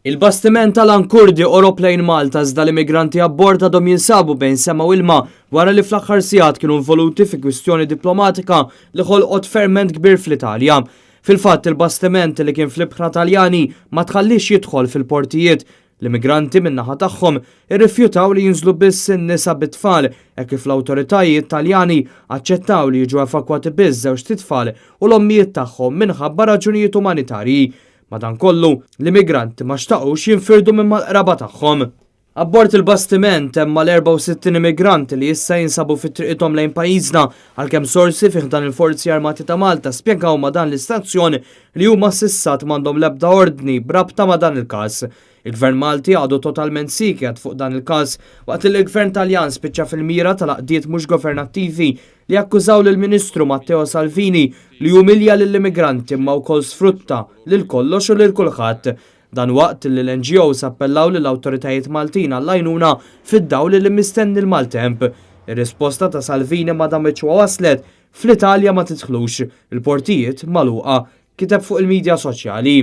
Il-bastiment Alan Kurdi qorob lejn Malta iżda l-immigranti abbord għadhom jinsabu bejn sema u ilma wara li fl-aħħar sigħat kienu involuti fi kwistjoni diplomatika li ħolqot ferment kbir fl-Italja. Fil-fatt il-bastiment li kien fl-ibħra Taljani ma tħallix jidħol fil-portijiet. L-immigranti min-naħa tagħhom irrifjutaw li jinżlu biss in-nisa bit-tfal hekk kif l-awtoritajiet Taljani aċċettaw li jiġu evakwati biss żewġt itfal u l-ommijiet tagħhom minħabba raġunijiet umanitarji. Madankollu, l-immigranti ma xtaqux jinfirdu minn mal-qraba tagħhom. Abbord il-bastiment hemm mal-64 immigranti li issa jinsabu fi triqithom lejn pajjiżna għalkemm sorsi fi ħdan il-Forzi Armati ta' Malta spjegaw ma' dan l-istazzjon li huma s'issa m'għandhom l-ebda ordni b'rabta ma' dan il-każ. Il-Gvern Malti għadu totalment sieket fuq dan il-każ waqt li l-Gvern Taljan spiċċa fil-mira tal-għaqdiet mhux governattivi li akkużaw lill-Ministru Matteo Salvini li umilja lill-immigranti imma wkoll sfrutta lil kollox u lil kulħadd. Dan waqt li l-NGOs appellaw lill-awtoritajiet Maltin għall-għajnuna fid-dawl li mistenni l-maltemp. Ir-risposta ta' Salvini ma damitx waslet: "Fl-Italja ma tidħlux, il-portijiet magħluqa," kiteb fuq il-medja soċjali.